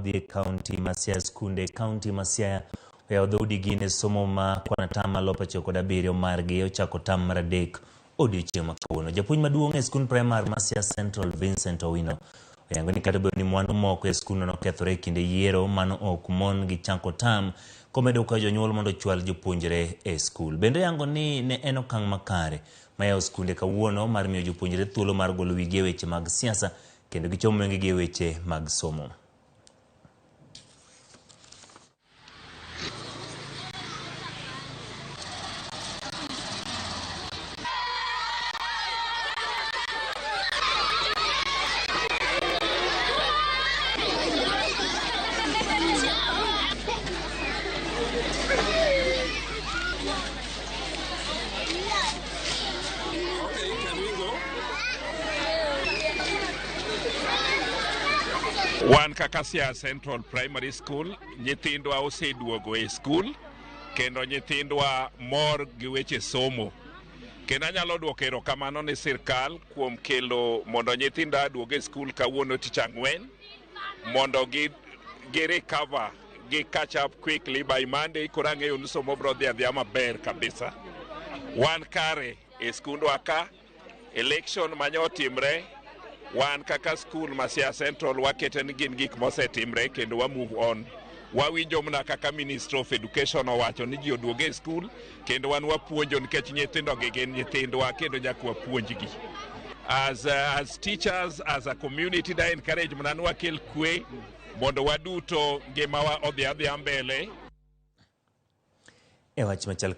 Dhi e kaunti ma Siaya. Skunde e kaunti ma Siaya oyawo dhoudi ne somo ma kwan atamalo 97 margi ochako tam mar adek odiochieng' ma kawuono. Japuonj maduong' e skund primar ma Siaya Central, Vincent Owino, oyango ni kata obedo ni mwandu moko e skundno nokethore e kinde yiero, mano ok mon gi chako tam, komedo kwayo jonyuol mondo ochwal jopuonjre e skul. Bende oyango ni ne en okang' makare ma yawo skunde kawuono mar miyo jopuonjre thuolo mar golo wigi e weche mag siasa kendo gichom wengegi e weche mag somo. Wan kaka Siaya Central Primary School, nyithindwa oseduogo e skul kendo nyithindwa mor gi weche somo. Kendo anyalo duoko erokamano ne sirkal kuom kelo mondo nyithinda aduog e skul kawuono tich ang'wen mondo gi recover, gi catch up quickly by Monday. Koro ang'eyo ni somo biro dhi adhiya maber kabisa. Wan kare e skundwa ka election manye otimre, wan kaka skul ma Siaya Central wakete ni gin gik mosetimre kendo wa move on. Wawinjo mana kaka Minister of Education owacho ni ji oduog e skul kendo wan wapuonjo nikech nyithindo gi gin nyithindwa kendo nyaka wapuonjgi. As teachers, as a community, da encourage mana ni wakel kwe mondo waduto ngimawa odhi adhiya mbele. E wach machal